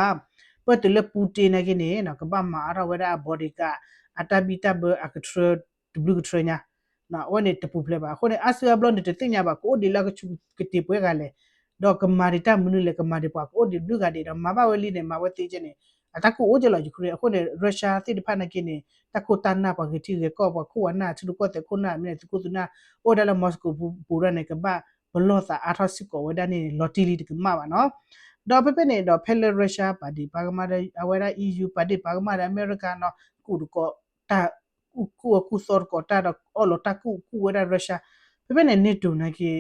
ပတုၤလၢ Putin နာ်က့န့ၣ် ကဘၣ်မၤအါထီၣ်ဝဲဒၣ်အ bodyguard အတၢ်ဘံၣ်တၢ်ဘၢအကထြၢ တဘျုးကထြၢညါ, အဝဲန့ၣ်တပူၤဖျဲးဘၣ်. အဃိန့ၣ် အါစုအါဘျီန့ၣ် တသ့ၣ်ညါဘၣ် ကအိၣ်ဒံးလၢအကဆူးကတ့ၤပှဲၤဂၤလဲၣ်, ဒီးကမၤဒံးတၢ်မနုၤလဲၣ်, ကမၤဒံးပှၤကအိၣ်ဒံးတဘျုးဂၤဒဲးဒီး မၤဘၣ်ဝဲလံန့ၣ် မၤဝဲသ့ကဲန့ၣ် အတၢ်ကူၣ်အိၣ်ကဲလီၤ Ukraine. အဃိန့ၣ် Russia သ့ၣ်တဖၣ်နာ်က့န့ၣ် တၢ်ခိၣ်တၢ်နၢ် ပှၤဂ့ၤထံဂ့ၤကီၢ် ပှၤခိၣ်ပှၤနၢ် ထံရူၢ်ကီၢ်သဲးခိၣ်နၢ် မ့ၢ်သုးခိၣ်သုးနၢ် အိၣ်ဝဲဒၣ်လၢ Moscow ပူၤဒၣ်န့ၣ် ကဘၣ်ပလီၢ်သးအါထီၣ်စ့ၢ်ကီးဝဲဒၣ်န့ၣ် လီၤတံၢ်လံတကမၣ်ဘၣ်နီၤ. ဒီးဖဲဖဲန့ၣ်ဒီး ဖဲလၢ Russia ပာ်ဒ့ၣ်ပာ်ကမၣ်ဒီး အဝဲဒၣ် EU ပာ်ဒ့ၣ်ပာ်ကမၣ်ဒီး အမဲရကၤနီၤ ကူၣ်တကိးတၢ် ကူၣ်အၢကူၣ်သီတကိးတၢ်ဒီး အီၣ်လီၤတၢ်ကူၣ်ကူၣ်ဝဲဒၣ် Russia. ဖဲဖဲန့ၣ် NATO နာ်က့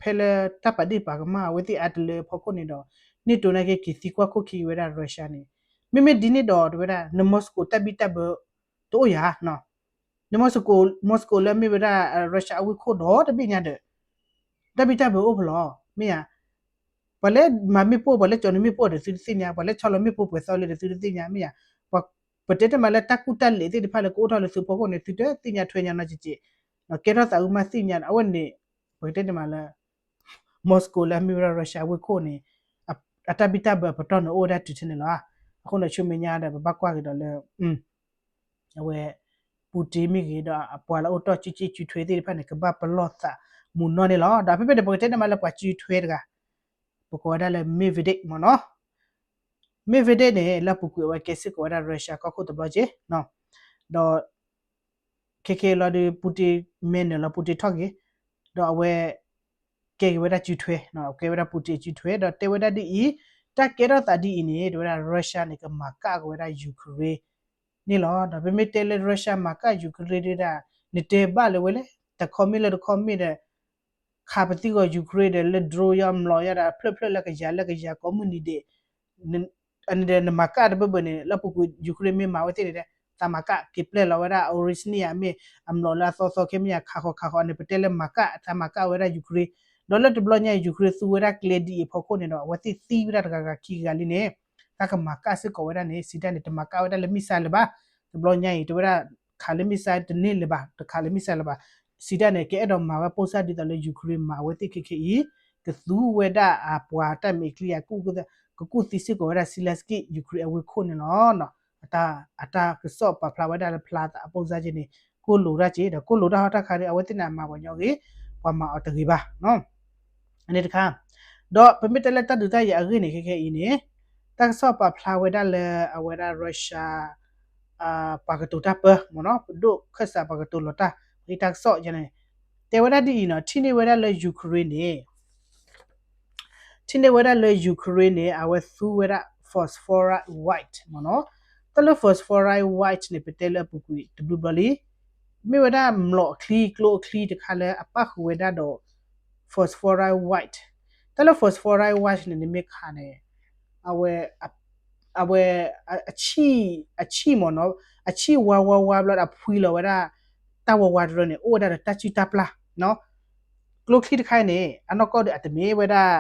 ဖဲလၢတၢ်ပာ်ဒ့ၣ်ပာ်ကမၣ်အဝဲသ့ၣ်အါတလၢအဖီခိၣ်န့ၣ်ဒီး NATO နာ်က့ က့ၤသံကွၢ်ခိၣ်ခံဝဲဒၣ် Russia န့ၣ် မ့မ့ၢ်ဒ်န့ၣ်ဒီး တဝဲဒၣ် န Moscow တၢ်ဘံၣ်တၢ်ဘၢတအိၣ်ယၤနီၤ, န Moscow Moscow လၢမ့ၢ်ဝဲဒၣ် Russia အဝ့ၢ်ခိၣ်ဒီတဘ့ၣ်ညါဒီး တၢ်ဘံၣ်တၢ်ဘၢအိၣ်ဖဲလဲၣ် မ့ၢ်ဧါ. ပှၤလၢမၤမ့ၣ်ပိၢ် ပှၤလၢကၠီၤနမ့ၣ်ပိၢ်ဒီးသုတသ့ၣ်ညါ, ပှၤလၢဆီလီၤမ့ၣ်ပိၢ်ပှဲၤသီလၢဒီးသုတသ့ၣ်ညါ မ့ၢ်ဧါ. ပတဲတမံၤလၢတၢ်ကူၣ်တၢ်လဲၤသ့ၣ်တဖၣ်လၢကအိၣ်ထီၣ်လၢသုဖီခိၣ်န့ၣ် သုတသ့ၣ်ညါထွဲညါနီတစဲး, ကဲထီၣ်သးအုးမးသ့ၣ်ညါ အဝဲန့ၣ် ပကတဲတမံၤလၢ Moscow လၢအမ့ၢ်ဝဲဒၣ် Russia အဝ့ၢ်ခိၣ်န့ၣ် အတၢ်ဘံၣ်တၢ်ဘၢအပတီၢ်န့ၣ်အိၣ်ဝဲဒၣ်တုၤထဲန့ၣ်လီၤ. အဃိန့ၣ်ဆူမဲာ်ညါဒီး ပဘၣ်ကွၢ်က့ၤဒီးလၢ အဝဲ Putin မ့ၢ်ဂ့ၤဒီး အပှၤလၢအိၣ်တီၢ်စုစ့ၣ်စုထွဲသ့ၣ်တဖၣ်န့ၣ် ကဘၣ်ပလီၢ်သးမုာ်နီၢ်န့ၣ်လီၤ. ဒီးဖဲဖဲန့ၣ် ပကတဲတမံၤလၢပှၤစုထွဲတဂၤ ပကိးဝဲဒၣ်လၢ Medvedev မ့ၢ်နီၤ. Medvedev န့ၣ် လၢအပူၤကွံာ်အဝဲကဲစ့ၢ်ကီးဝဲဒၣ် Russia ကီၢ်ခိၣ်တဘျီက့ၤ ဒီး ခဲကဲလီၤဒီး Putin မဲာ်နုာ်လီၤ Putin ထီၣ်က့ၤ ဒီးအဝဲ ကဲက့ၤဝဲဒၣ်စုထွဲ, ကဲဝဲဒၣ် Putin စုထွဲ ဒီးတဲဝဲဒၣ်ဒ်အံၤ, တၢ်ကဲထီၣ်သးဒ်အံၤန့ၣ် တဲဝဲဒၣ် Russia န့ၣ် ကမၤကၣ်က့ၤဝဲဒၣ် Ukraine န့ၣ်လီၤ. ဒီးပမ့ၢ်တဲလၢ Russia မၤကၣ် Ukraine ဒၣ် နတဲဘၣ်လၢဝဲလဲၣ်, တခီမ့ၢ်လၢတခီမ့ၢ်ဒီး ခးပသံဂီၤ Ukraine ဒီးလၢ drone ယီၤ မျိာ်ယီၤဒီး ဖျၢၣ်ဖျၢၣ်လၢကယၤလၢကယၤကိးမုၢ်နံၤဒဲး အန့ၣ်ဒီးနမၤကၣ်တဘၢဘၢန့ၣ် လၢပူၤကွံာ် Ukraine မ့ၢ်မၤဝဲသ့ၣ်န့ၣ်ဒီး သးမၤကၣ်က့ၤပျဲလီၤဝဲဒၣ် Oryzhny ဧါ မ့ၢ်အမျိာ်လၢအသီသီခဲမ့ၢ်ဧါ ခးဃီၤခးဃီၤန့ၣ် ပတဲလၢမၤကၣ် သးမၤကၣ်ဝဲဒၣ် Ukraine ဒီးလၢတဘျီညါ Ukraine သူဝဲဒၣ်ကျဲဒ်အံၤအဖီခိၣ်န့ၣ်ဒီး အဝဲသ့ၣ်သံဝဲဒၣ်တဂၤဂၤခံဂၤလံန့ၣ် တၢ်ကမၤကၣ်စ့ၢ်ကီးဝဲဒၣ်န့ၣ် စံးတၢ်န့ၣ် တမၤကၣ်ဝဲဒၣ်လၢ missile လၢၤဘၣ်. တဘျီညါအံၤ တဲဝဲဒၣ် ခးလၢ missile တန့ၢ်လၢၤဘၣ်, တခးလၢ missile လၢၤဘၣ်. စံးတၢ်န့ၣ် ကအဲၣ်ဒိးမၤဝဲပိၢ်စၢ်ဒ်သိးလၢ Ukraine မၤဝဲသ့ၣ်ခဲခဲအံၤ ကသူဝဲဒၣ်အပှၤတၢ်မဲာ်ချံအကူၣ် ကကူၣ်သံစ့ၢ်ကီးဝဲဒၣ် Zelensky Ukraine အဝ့ၢ်ခိၣ်န့ၣ်လီၤ. အတၢ်ကစီၣ်ပာ်ဖျါဝဲဒၣ်လၢဖျါသးအပိၢ်စၢ်က့န့ၣ် ကိၢ်လိာ်တၢ်က့ ဒီးကိၢ်လိာ်တၢ်ဟီၣ်တၢ်ခါဒီး အဝဲသ့ၣ်န့ၣ်အမၤပှၤညီဂ့ၤ ပှၤမၤအီၤတဂ့ၤဘၣ် န့ၣ်တခါ. ဒီးပမ့ၢ်တဲလၢတၢ်ဒုးတၢ်ယၤအဂ့ၢ်န့ၣ် ခဲခဲအံၤန့ၣ် တၢ်ကစီၣ်ပာ်ဖျါဝဲဒၣ်လၢအဝဲဒၣ် Russia ပှၤကတိၤတၢ်ပၢ မ့ၢ်နီၤ ပဒိၣ်ခၢၣ်စးပှၤကတိၤလီၤတၢ် ပှၤတၢ်ကစီၣ်န့ၣ် တဲဝဲဒၣ်ဒ်အံၤနီၤ ထံၣ်န့ၢ်ဝဲဒၣ်လၢ Ukraine န့ၣ် ထံၣ်န့ၢ်ဝဲဒၣ်လၢ Ukraine န့ၣ် အဝဲသူဝဲဒၣ် phosphorus white မ့ၢ်နီၤ. တၢ်လၢ phosphorus white န့ၣ် ပတဲလၢအပူၤကွံာ်တဘျုးဘျီလံ မ့ၢ်ဝဲဒၣ်မျိာ်အချံ ကျိအချံတခါလၢအပၣ်ဃုာ်ဝဲဒၣ်ဒီး phosphorus white. တၢ်လၢ phosphorus white န့ၣ် နမ့ၢ်ခးန့ၣ် အဝဲ အဝဲ အဆံၣ် အဆံၣ်မ့ၢ်နီၤ အဆံၣ်ဝါဝါဝါဘျီဒီးအဖှံလီၤဝဲဒၣ် တၢ်ဝါဝါတရၢန့ၣ် အိၣ်ဝဲဒၣ်ဒီးတၢ်စုၣ်တၢ်ပျၢ် ကျိချံတခါအံၤန့ၣ် အနီၢ်ကီၢ်ဒီးအတမ့ၢ်ဝဲဒၣ်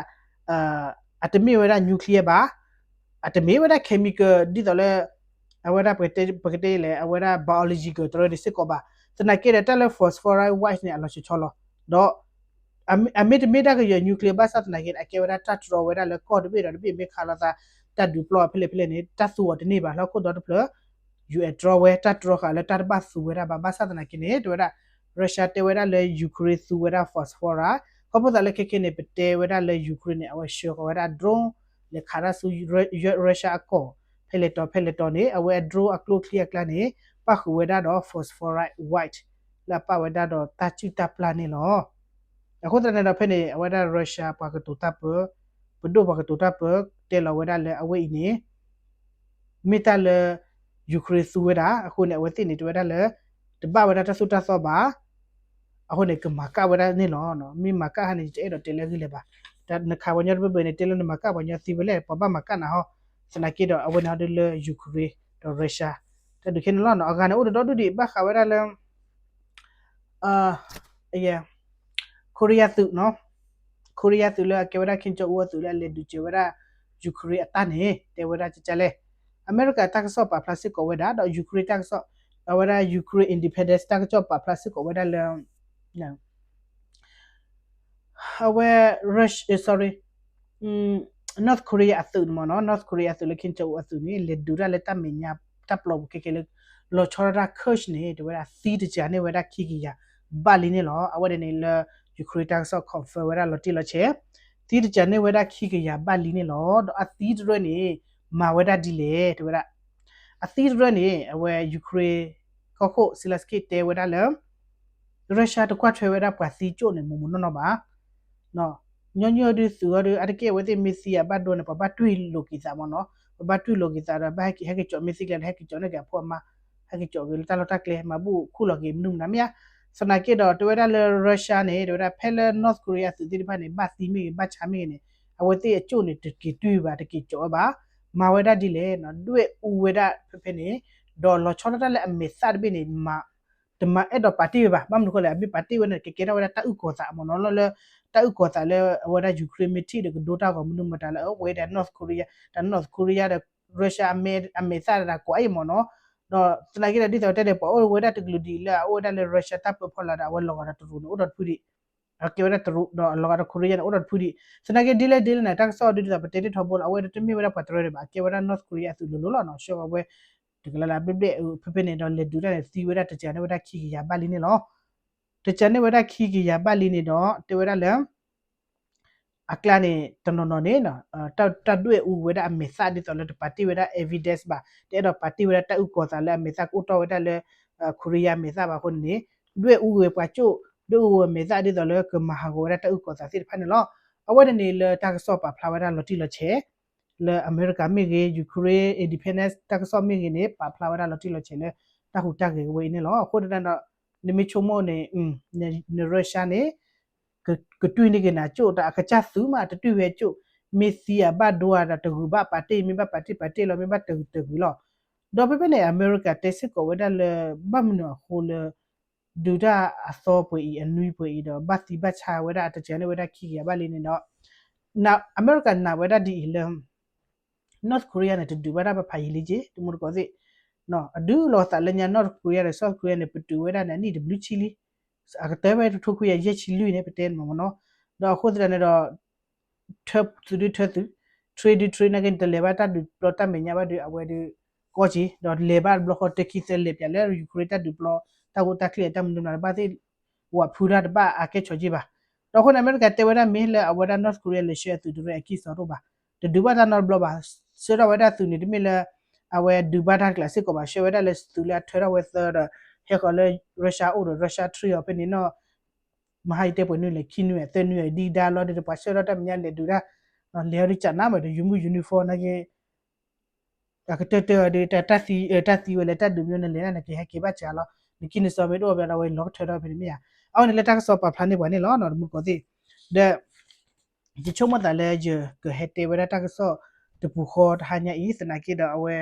အတမ့ၢ်ဝဲဒၣ် nuclear ဘၣ်, အတမ့ၢ်ဝဲဒၣ် chemical ဒ်သိးလၢ အဝဲဒၣ် ပကတဲလဲၣ် အဝဲဒၣ် biological တရၢန့ၣ်စ့ၢ်ကီးဘၣ်. သနာ်က့ဒီးတၢ်လၢ phosphorus white န့ၣ် အလီၤဆီဆီလီၤ. ဒီး အမ့ၢ်တမ့ၢ်တၢ်ကယဲၢ် nuclear ဘၣ်ဆၣ်သနာ်က့န့ၣ် အကဲဝဲဒၣ်တၢ်တြီဝဲဒၣ်လၢကီၢ်တဘ့ၣ်ဒီးတဘ့ၣ်မ့ၢ်ခးလိာ်သး တၢ်ဒုးပျီဖဲလဲၣ်ဖဲလဲၣ်န့ၣ် တၢ်သူအီၤတန့ၢ်ဘၣ် လၢဟီၣ်ခိၣ်ဒီတဖျၢၣ် ယူၢ်အဲၣ်တြီဝဲ တၢ်တြီဃာ်လၢတၢ်တဘၣ်သူဝဲဒၣ်ဘၣ် ဘၣ်ဆၣ်သနာ်က့န့ၣ် တဲဝဲဒၣ် Russia တဲဝဲဒၣ်လၢ Ukraine သူဝဲဒၣ် phosphorus ခီဖျိသးလၢခဲခဲန့ၣ် ပတဲဝဲဒၣ်လၢ Ukraine န့ၣ် အဝဲဆှၢဃီၤဝဲဒၣ် drone လဲၤခးတၢ်ဆူ Russia အကီၢ် ဖဲလဲၣ်တီၤဖဲလဲၣ်တီၤန့ၣ် အဝဲအ drone အကျိချံအကျါန့ၣ် ပၣ်ဃုာ်ဝဲဒၣ်ဒီး phosphorus white လၢအပၣ်ဝဲဒၣ်ဒီးတၢ်စုၣ်တၢ်ပျၢ်န့ၣ်လီၤ. အဃိသတးန့ၣ်ဒီးဖဲန့ၣ် အဝဲဒၣ် Russia ပှၤကတိၤတၢ်ပၢ ပဒိၣ်ပှၤကတိၤတၢ်ပၢ တဲလီၤဝဲဒၣ်လၢအဝဲအံၤန့ၣ် မ့ၢ်တၢ်လၢ Ukraine သူဝဲဒၣ် အဃိန့ၣ် အဝဲသ့ၣ်န့ၣ် တဲဝဲဒၣ်လၢ တဘၣ်ဝဲဒၣ်တၢ်သိၣ်တၢ်သီဘၣ် အဃိန့ၣ် ကမၤကၣ်ဝဲဒၣ်န့ၣ်လီၤ. မ့ၢ်မၤကၣ်ဟါန့ၣ် ယတအဲၣ်ဒိးတဲလၢအဂ့ၢ်လၢၤဘၣ်. နခးပှၤညီတဘၢဘၢန့ၣ် တဲလၢနမၤကၣ်ပှၤညီသံဝဲလဲၣ် ပှၤဘၣ်မၤကၣ်နၤဟီ သနာ်က့ဒီး အဝဲန့ၣ်ဟီဒုလၢ Ukraine ဒီး Russia တၢ်ဒုးခဲန့ၣ်လီၤ. အဂၤန့ၣ် အိၣ်တဒီဒူၣ်ဒံး ဘၣ်ဃးဝဲဒၣ်လၢ Korea သုးနီၤ Korea သုးလၢအကဲဝဲဒၣ် Kim Jong Un အသုးလၢအလဲၤဒုးစၢၤဝဲဒၣ် Ukraine အတၢ်န့ၣ် တဲဝဲဒၣ်ကကလဲၣ် အမဲရကၤတၢ်ကစီၣ်ပာ်ဖျါစ့ၢ်ကီးဝဲဒၣ် ဒီး Ukraine တၢ်ကစီၣ် အဝဲဒၣ် Ukraine independence တၢ်ကစီၣ်ပာ်ဖျါစ့ၢ်ကီးဝဲဒၣ်လၢ အဝဲ Russia sorry North Korea အသုးန့ၣ်မ့ၢ်နီၤ North Korea အသုးလၢ Kim Jong Un အသုးန့ၣ် လဲၤဒုးတၢ်လၢတၢ်မဲာ်ညါတၢ်ပျီပူၤခဲကဲလၢ လီၤဆီဒၣ်တၢ် Kursk န့ၣ် တဲဝဲဒၣ်သံတစှၤန့ၢ်ဝဲဒၣ်ခံကယၤဘၣ်လံန့ၣ်လီၤ. အဝဲဒၣ်န့ၣ်လၢ Ukraine တၢ်ကစီၣ် confirm ဝဲဒၣ်လီၤတံၢ်လီၤဆဲး သံတစှၤန့ၢ်ဝဲဒၣ်ခံကယၤဘၣ်လံန့ၣ်လီၤ. ဒီးအသံတရၢန့ၣ် မၤဝဲဒၣ်ဒ်လဲၣ် တဲဝဲဒၣ် အသံတရၢန့ၣ် အဝဲ Ukraine ကီၢ်ခိၣ် Zelensky တဲဝဲဒၣ်လၢ Russia တကွၢ်ထွဲဝဲဒၣ်ပှၤသံကၠိၣ်န့ၣ် မိၢ်မိၢ်နီၢ်နီၢ်ဘၣ် ညီနုၢ်အီၤဒုးသုးအီၤဒုး အါတက့ၢ်အဝဲသ့ၣ်မ့ၢ်သံအဘၣ်ဒိန့ၣ် ပှၤဘၣ်တွံၢ်လိာ်က့ၤသးမ့ၢ်နီၤ ပှၤဘၣ်တွံၢ်လိာ်က့ၤသးဒီး ဘၣ်ဟဲက့ၤဟဲက့ၤကၠီၣ်မ့ၢ်သံကျဲဒီး ဟဲက့ၤကၠီၣ်န့ၢ်က့ၤအဖိအမါ ဟဲက့ၤကၠီၣ်က့ၤလၢတၢ်လီၢ်တၢ်ကျဲ မၤဘူၣ်ခူၣ်လီၤက့ၤမနုၤမနုၤမ့ၢ်ဧါ. သနာ်က့ဒီး တဲဝဲဒၣ်လၢ Russia န့ၣ် တဲဝဲဒၣ်ဖဲလၢ North Korea အသုးသ့ၣ်တဖၣ်န့ၣ် ဘၣ်သံမ့ၢ်ဂ့ၤ ဘၣ်ဆါမ့ၢ်ဂ့ၤန့ၣ် အဝဲသ့ၣ်အကၠိၣ်န့ၣ် တက့ၤတွံၢ်ဘၣ် တက့ၤကၠီၣ်ဝဲဘၣ် မၤဝဲဒၣ်ဒ်လဲၣ် ဒွဲၣ်အူဝဲဒၣ်ဖဲဖဲန့ၣ် ဒီးလီၤဆီဒၣ်တၢ်လၢအမဲာ်သၣ်တဘ့ၣ်န့ၣ် တမၤအဲၣ်ဒိးပာ်တ့ၢ်ဝဲဘၣ် ဘၣ်မနုၤဃိလဲၣ် အမ့ၢ်ပာ်တ့ၢ်ဝဲန့ၣ် ကကဲထီၣ်ဝဲဒၣ်တၢ်အုၣ်ကီၤသးမ့ၢ်နီၤ လၢ တၢ်အုၣ်ကီၤသးလၢအဝဲဒၣ် Ukraine မ့ၢ်ထံၣ်ဒီးကဒိတၢ်ဂီၤမနုၤမတၤလၢအဝဲဒၣ် North Korea တၢ် North Korea ဒီး Russia အမဲာ်သၣ်တၢ်ကွၢ်အံၤမ့ၢ်နီၤ ဒီးသနာ်က့ဒီးဒ်သိးတဲန့ၣ် ပှၤအိၣ်ဝဲဒၣ်တကလုာ်ဒံးလၢအအိၣ်ဝဲဒၣ်လၢ Russia တၢ်ပၢဖီလာ်ဒီး အဝဲလီၤဂာ်ဒီးတရူးန့ၣ် အိၣ်ဒီးတဖုဒံး အကဲဝဲဒၣ်တရူး ဒီးအလီၤဂာ်ဒီး Korea န့ၣ် အိၣ်ဒီးတဖုဒံး သနာ်က့ဒ်လဲၣ်ဒ်လဲၣ်န့ၣ် တၢ်ကစီၣ်ဒ်သိးပတဲတ့ၢ်ထီဘိလီၤ အဝဲဒၣ်တမ့ၢ်ဝဲဒၣ်ပှၤတရၢဒံးဘၣ် အကဲဝဲဒၣ် North Korea အသုးလိၤလိၤလီၤနီၤ ဆှၢဃီၤဝဲ တကလးလၢဘျဲၣ်ဘျဲၣ် ဖဲဖဲန့ၣ်ဒီး လဲၤဒုးတၢ်န့ၣ် သံဝဲဒၣ်တစှၤန့ၢ်ဝဲဒၣ်ခံကယၤဘၣ်လံန့ၣ်လီၤ. တစှၤန့ၢ်ဝဲဒၣ်ခံကယၤဘၣ်လံန့ၣ်ဒီး တဲဝဲဒၣ်လၢ အကျါန့ၣ် တနီၤနီၤန့ၣ် တၢ်ဒွဲၣ်အူဝဲဒၣ်အမဲာ်သၣ်ဒ်သိးလၢတပာ်တ့ၢ်ဝဲဒၣ် evidence ဘၣ် တအဲၣ်ဒိးပာ်တ့ၢ်ဝဲဒၣ်တၢ်အုၣ်ကီၤသးလၢအမဲာ်သၣ်ကအိၣ်တီၢ်ဝဲဒၣ်လၢ Korea အမဲာ်သၣ်ဘၣ်အဃိန့ၣ်န့ၣ် ဒွဲၣ်အူဝဲပှၤကၠိၣ် ဒွဲၣ်အူဝဲမဲာ်သၣ်ဒ်သိးလၢကမၤဟးဂီၤဝဲဒၣ်တၢ်အုၣ်ကီၤသးသ့ၣ်တဖၣ်န့ၣ်လီၤ. အဝဲန့ၣ်န့ၣ်လၢတၢ်ကစီၣ်ပာ်ဖျါဝဲဒၣ်လီၤတံၢ်လီၤဆဲး လၢအမဲရကၤမ့ၢ်ဂ့ၤ Ukraine independence တၢ်ကစီၣ်မ့ၢ်ဂ့ၤန့ၣ် ပာ်ဖျါဝဲဒၣ်လီၤတံၢ်လီၤဆဲးလၢ တၢ်ဟူးတၢ်ဂဲၤဝဲအံၤန့ၣ်လီၤ. အဃိသတးဒီး နမ့ၢ်ဆိကမိၣ်န့ၣ် န Russia န့ၣ် ကတွံၢ်န့ၢ်က့ၤနၤကၠိၣ် တၢ်အကစၢ်သုးမး တတွံၢ်ဝဲကၠိၣ် မ့ၢ်သံအဘၣ်ဒိဧါဒီးတဂုၤဘၣ်ပာ်တ့ၢ် မ့ၢ်ဘၣ်ပာ်တ့ၢ်ပာ်တ့ၢ်လီၤ မ့ၢ်ဘၣ်တဂုၤတဂုၤလီၤ. ဒီးဖဲဖဲန့ၣ် အမဲရကၤတဲစ့ၢ်ကီးဝဲဒၣ်လၢ ဘၣ်မနုၤအဃိလၢ ဒုးတၢ်အသီပှဲၤအံၤ အနွံပှဲၤအံၤဒီး ဘၣ်သံဘၣ်ဆါဝဲဒၣ် အတစှၤန့ၢ်ဝဲဒၣ်ခံကယၤဘၣ်လံန့ၣ်ဒီး အမဲရကၤနာ်ဝဲဒၣ်ဒ်အံၤလၢ North Korea န့ၣ် တဒုးဘၣ်တၢ်ပဖးယံာ်လံက့ တမူတကိးသ့ၣ်, အဒုးလီၤသးလၢညါ North Korea ဒီး South Korea န့ၣ် ပတုာ်ဝဲဒၣ်န့ၣ် အနံၣ်တဘျုးဆံလံ, အကတၢၢ်ဖဲတထိခွံကယၤယဲၢ်ဆံလွံၢ်န့ၣ် ပတဲန့ၣ်မ့ၢ်နီၤ, ဒီးအဃိသတးန့ၣ်ဒီး ထၢသုးဒုထၢသုး, ထရ့ဒုထရ့ နာ်က့န့ၣ် တလဲၤဘၣ်တၢ်ဒုးပျီတၢ်မဲာ်ညါဘၣ်ဒီး အဝဲဒီး ကီက့ၤ ဒီးလဲၤဘၣ်တဘျီဃီ တခံသၢလဲၤပၠးလၢ Ukraine တၢ်ဒုးပျီ တၢ်ဂိၢ်တၢ်ကျ့ၤအတၢ်မနုၤမနုၤတဘၣ်သ့ၣ် ဝးဖုတၢ်တဘၣ်အကဲဆီးက့ဘၣ်. ဒီးအဃိန့ၣ် အမဲရကၤတဲဝဲဒၣ်မ့ၢ်လၢအဝဲဒၣ် North Korea လဲၤဆှၢအသုးတရ့အကံၢ်စီတအိၣ်ဘၣ်, တဒုးဘၣ်တၢ်နီတဘျီဘၣ်, ဆှၢထီၣ်ဝဲဒၣ်သုးန့ၣ် တမ့ၢ်လၢ အဝဲဒုးဘၣ်တၢ်တကျးစ့ၢ်ကီးဘၣ်, ဆှၢဝဲဒၣ်လၢသုးလၢအထၢထီၣ်ဝဲသၢဒီး ဟဲဃီၤလၢ Russia အိၣ်ဒီး Russia ထရံအီၤဖဲန့ၣ်နီၤ မဟါယတဲပှဲၤနွံလဲၣ် ခံနွံသၢနွံ ဒံဒါလီၤဒီး ပှၤဆှၢထီၣ်တၢ်မဲာ်ညါလဲၤဒုးတၢ်, လဲၤအီၤဒုးကနါမးဒီး ယူမုၢ် uniform နာ်က့ အကတၢၢ်တၢၢ်အီၤဒီး တၢ်သံဝဲလဲၣ် တၢ်ဒုးမ့ၢ်န့ၣ်လဲၤန့ၣ် နကဟဲက့ၤဘၣ်စးလီၤ, နကံၢ်နစီမ့ၢ်တအိၣ်ဘၣ်ဒီး အဝဲလီၤကထၢထီၣ်ဖဲန့ၣ်မ့ၢ်ဧါ. အဝဲန့ၣ်လၢတၢ်ကစီၣ်ပာ်ဖျါန့ၢ်ပှၤန့ၣ်လီၤ တမူတကိးသ့ၣ်, ဒီး ယဆိကမိၣ်သးလၢယကဟဲတဲဝဲဒၣ်တၢ်ကစီၣ်တပူၤဃီတဟါညါအံၤ သနာ်က့ဒီးအဝဲ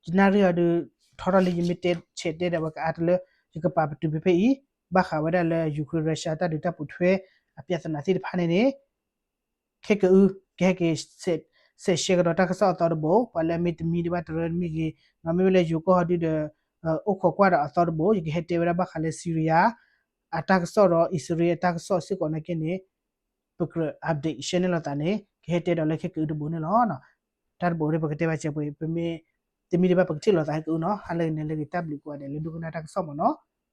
ယနၣ်ရံၣ်အီၤဒီး ထီထီၣ်လၢယမ့ၢ်တဲဆဲးတဲဒီး အဝဲကအါတလၢ ယကပာ်ပတုာ်ဖဲဖဲအံၤ ဘၣ်ဃးဝဲဒၣ်လၢ Ukraine Russia တၢ်ဒုးတၢ်ပိာ်ထွဲ အပြဿနာသ့ၣ်တဖၣ်န့ၣ်န့ၣ် ခဲကအု ကဟဲက့ၤ စဲးရှဲကဒီးတၢ်ကစီၣ်အသီတဘိ ပှၤလၢအမ့ၢ်တမံဒံးဘၣ်တရၢတမံဂ့ၤ, မ့မ့ၢ်လၢယိၤကီၢ်ဟီဒုဒီး အိၣ်ခိးကွၢ်ဒီးအသီတဘိ ယကဟဲတဲဝဲဒၣ်ဘၣ်ဃးလၢ Syria အတၢ်ကစီၣ်ဒီး အံၣ်စရ့လးအတၢ်ကစီၣ်စ့ၢ်ကီးနာ်က့န့ၣ် ပကြၢး update share န့ၢ်လိာ်သးန့ၣ် ကဟဲတဲဒီးလၢခဲကအုတဘိန့ၣ်လီၤ. တၢ်တဘိဒီး ပကတဲဘၣ်စဲးပှဲၤ ပမ့ၢ်တမံဒံးဘၣ် ပကထံၣ်လိာ်သးခဲကအုနီၤ. ဟါလၢဂ့ၤန့ၣ်လၢဂ့ၤ တၢ်ဘျုးကိးဂၤဒဲးလၢဒိကနၣ်တၢ်ကစီၣ်မ့ၢ်နီၤ.